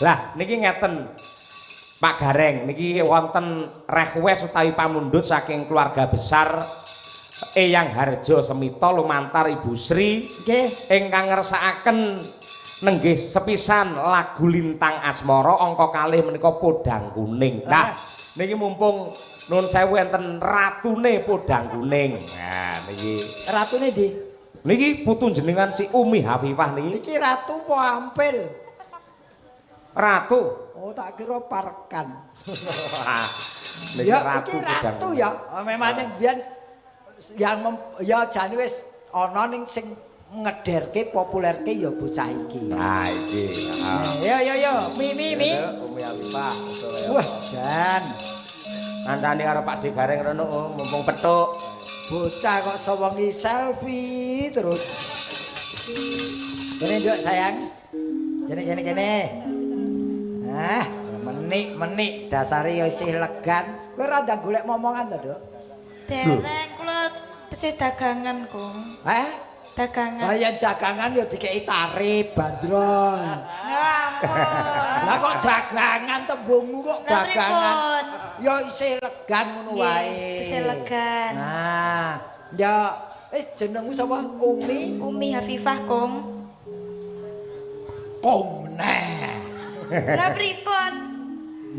Lah niki ngeten Pak Gareng, niki wonten request utawi pamundhut saking keluarga besar Eyang Harjo Semito lumantar Ibu Sri Nggih. ingkang ngersakaken nenggih sepisan lagu Lintang Asmara angka kalih menika Podang Kuning. Nah, niki mumpung nuwun sewu enten ratune Podang Kuning. Nah, niki Ratune ndi? Niki putu jenengan si Umi Hafifah niki. Iki ratu apa ampil? Ratu. Oh, tak kira parkan. Niki Ya, ratu iki ratu Podang ya. Oh, memang yang biyen yang ya jane wis ana ning sing ngederke populerke ya bocah iki. Nah, iki. Heeh. Ya ya ya, mi mi mi. Umi Hafifah. Wah, jan. Kancane karo Pak De Gareng rono oh, mumpung petuk. Bocah kok sewengi selfie terus. Kene, Nduk, sayang. Kene kene kene. Ah, menik-menik dasare ya isih legan. Kowe ora ndang golek momongan to, Nduk? Dereng, kula tesih dagangan, Kung. Heh? Dagangan. Lah yen dagangan ya dikeki tarif bandrol. Ya ampun. Lah kok dagangan tembungmu kok Lah dagangan. pripun? Ya isih legan ngono Nggih, wae. isih legan. Nah, ya jenengmu sapa? Umi. Umi Hafifah, Kung. Kong neh. Lah pripun?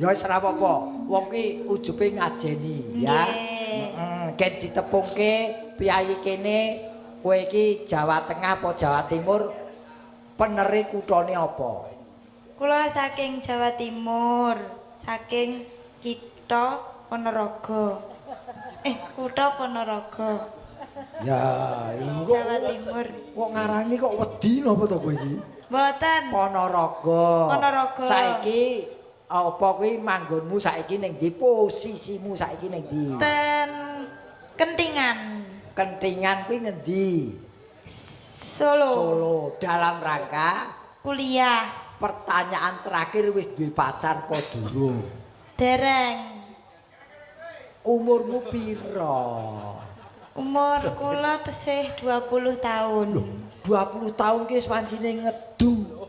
Ya wis ora apa-apa. Wong ki ujube ngajeni ya. Nggih. Heeh, ken ditepungke piyayi kene kowe iki Jawa Tengah apa Jawa Timur penere kutone apa? Kula saking Jawa Timur, saking Kitha Ponorogo. Kutha Ponorogo. Ya, iku Jawa Timur. Kok ngarani kok wedi napa to kowe iki? Mboten. Ponorogo. Ponorogo. Saiki apa kuwi manggonmu saiki ning ndi? Posisimu saiki ning ndi? Ten Kentingan. Kentingan kuwi ngendi? Solo. Solo. Dalam rangka Kuliah. Pertanyaan terakhir, wis duwe pacar apa durung? Dereng. Umurmu pira? Umur kula tesih 20 tahun. 20 tahun ki wis wancine ngedu.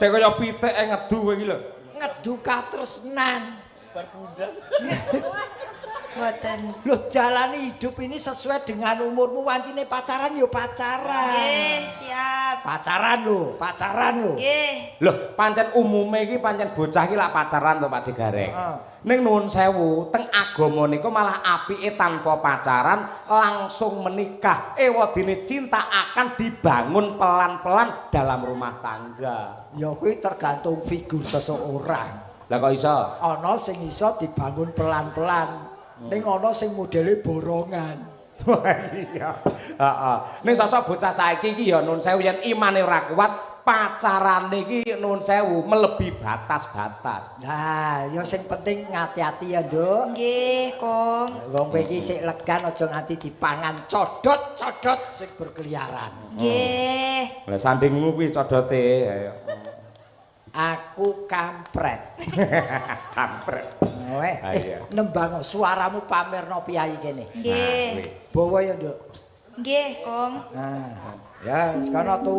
Tek kaya pitik e ngedu kowe iki lho. Ngedu katresnan. Mboten. Loh, jalani hidup ini sesuai dengan umurmu, wancine pacaran yo pacaran. Nggih, siap. Pacaran lho, pacaran lho. Nggih. Loh, pancen umume iki pancen bocah iki lak pacaran to Pak De Gareng. Heeh. Ning nuwun sewu, teng agama niku malah apike tanpa pacaran langsung menikah. Ewadene cinta akan dibangun pelan-pelan dalam rumah tangga. Ya kuwi tergantung figur seseorang. Lah kok iso? Ana sing iso dibangun pelan-pelan. Ning ana sing modele borongan. Wah, iya. Heeh. Ning sosok bocah saiki iki ya nuwun sewu yen imane ora kuat, pacarane iki nuwun sewu melebihi batas-batas. Nah, ya sing penting ngati-ati ya, Nduk. Nggih, Kong. Wong kowe iki sik legan aja nganti dipangan codot-codot sing berkeliaran. Nggih. Lah sandingmu kuwi codote. Ayo. Aku kampret. Kampret. Weh, Ah, iya. nembang suaramu pamerno piyayi kene. Nggih. Bawa ya, Nduk. Nggih, Kong. Nah, ya sekono tu.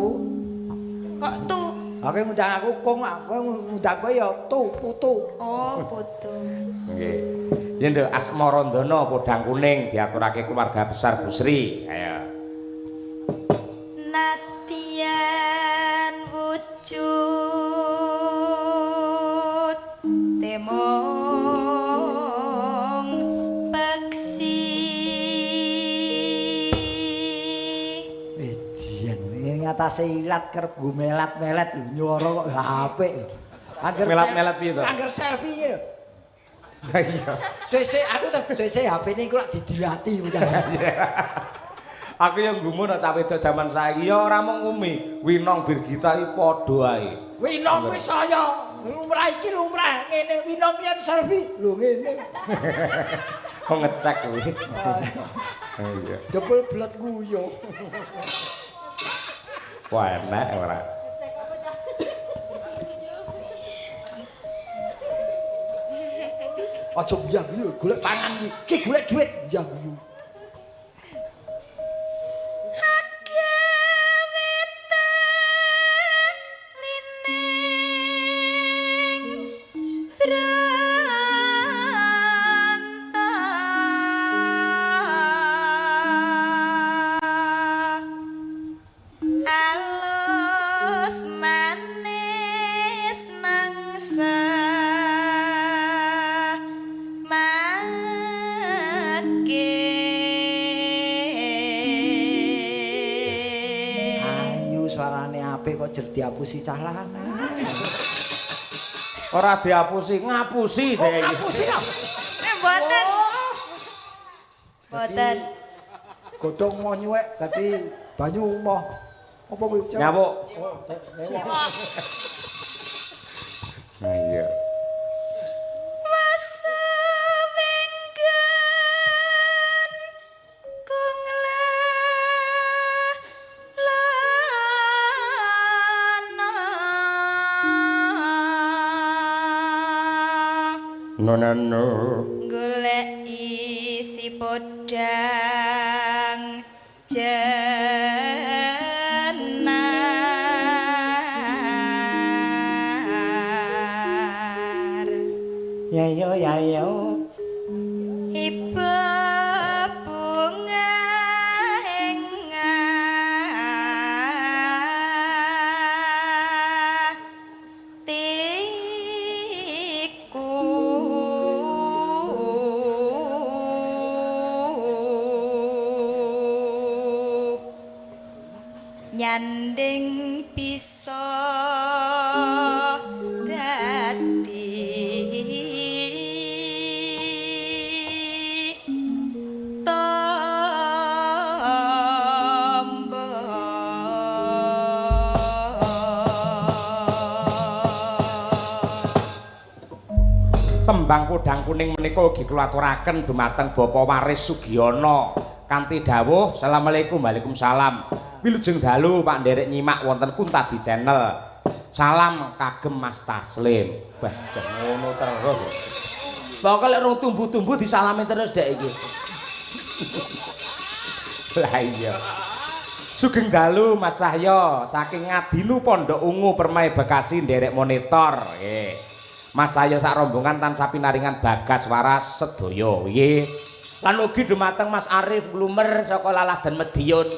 Kok tu? Aku ngundang aku Kong, aku ngundang kowe ya tu, putu. Oh, putu. Nggih. Yen Nduk Asmarandana Podang Kuning diaturake keluarga besar Bu Sri. Ayo. Natian wujud temong peksi. Edian, ing ngatasé ilat kerep gumelat-melet lho, nyuara kok apik lho. Angger Melat-melet piye to? Angger selfie iki lho. Lah iya. Suwe-suwe aku terus suwe-suwe HP-ne iku lak didilati bocah. Aku yang gumun cah wedok jaman saiki ya ora mung Umi, Winong Birgita iki padha ae. Winong kuwi saya lumrah iki lumrah ngene Winong yen selfie lho ngene. Kok ngecek kuwi. Iya. Jebul blet guyu. Wah, enak ora. Aja guyu golek pangan iki. Ki golek dhuwit guyu. kok jer diapusi cah lanang. Ora diapusi, ngapusi Oh, deh iki. ngapusi ta? Eh mboten. Mboten. Godhong moh nyuwek dadi banyu moh. Apa kuwi? Cok? Nyawuk. Oh, nyawuk. Nah iya. Masawenggan kung lana No no no. golek isi podang jenar. Ya yo ya yo. Ibu bunga ing atiku. Nyanding bisa dadi tombo. Tembang Podang Kuning menika ugi kula aturaken dumateng Bapak Waris Sugiono kanthi dawuh Assalamualaikum. Waalaikumsalam. Wilujeng dalu Pak nderek nyimak wonten Kuntadi Channel. Salam kagem Mas Taslim. Bah, bah ngono terus. Pokoke lek rung tumbuh-tumbuh disalami terus dek iki. Lah iya. Sugeng dalu Mas Cahyo saking Ngadinu Pondok Ungu Permai Bekasi nderek monitor. Nggih. Mas Cahyo sak rombongan tansah pinaringan bagas waras sedaya. Nggih. Lan ugi dumateng Mas Arif Nglumer saka Laladan Medion.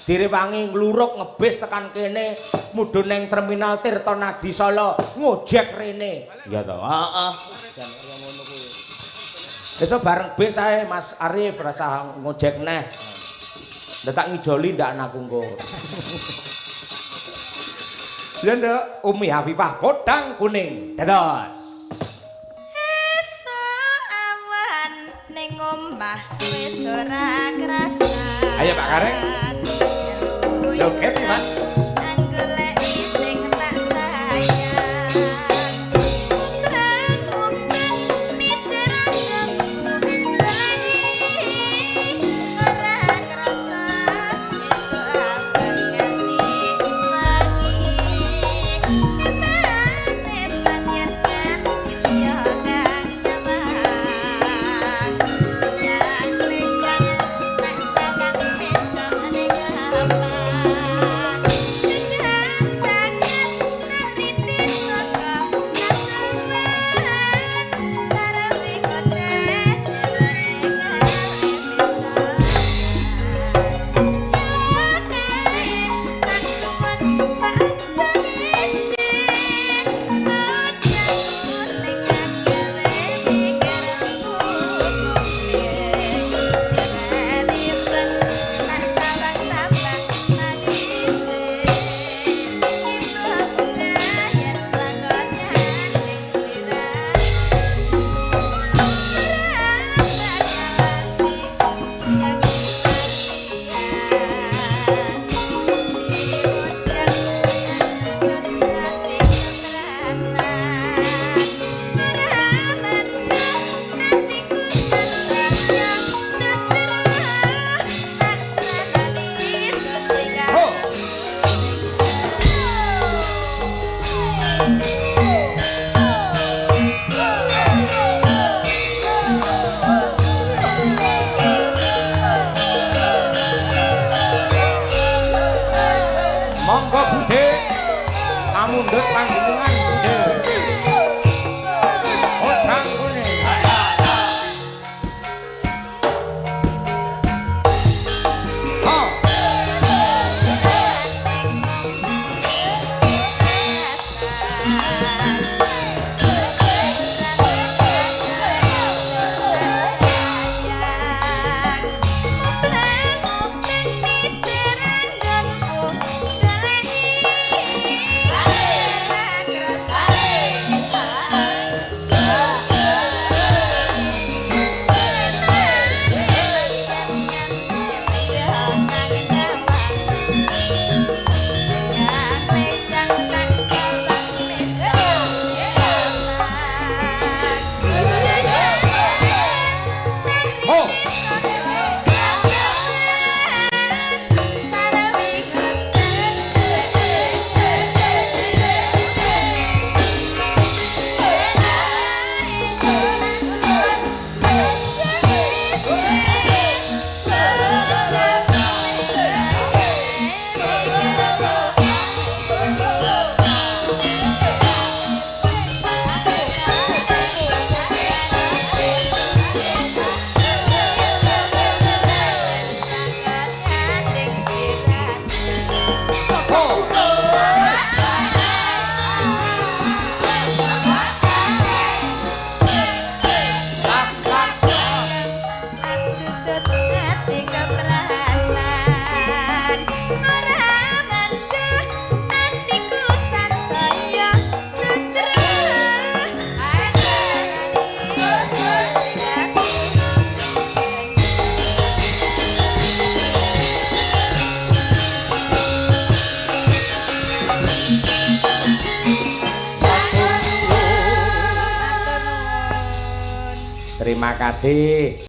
Direwangi ngluruk ngebis tekan kene mudhun ning terminal Tirtonadi Solo ngojek rene. Iya to. Heeh. Besok bareng bis ae Mas Arif rasa ngojek neh. Ndak tak ngijoli ndak anakku engko. Ya nduk, Umi Hafifah Podang Kuning. Dados. Esuk awan ning omah wis ora krasa. Ayo Pak Kareng. Joget Mas. Anggoleki sing tak sayang. Ngupeng miterang lagi ora krasa esuk awan nganti wangi. Eman-eman yen kan yo kang nyawang. Yang lengkang tak sawang becok ning apa. Jangan tak rindu saka kasowan sarawi kocek Ho. Monggo Bude. Pamundhut panjenengan Bude. Podang Kuning. Ho. Sayang. Terima kasih.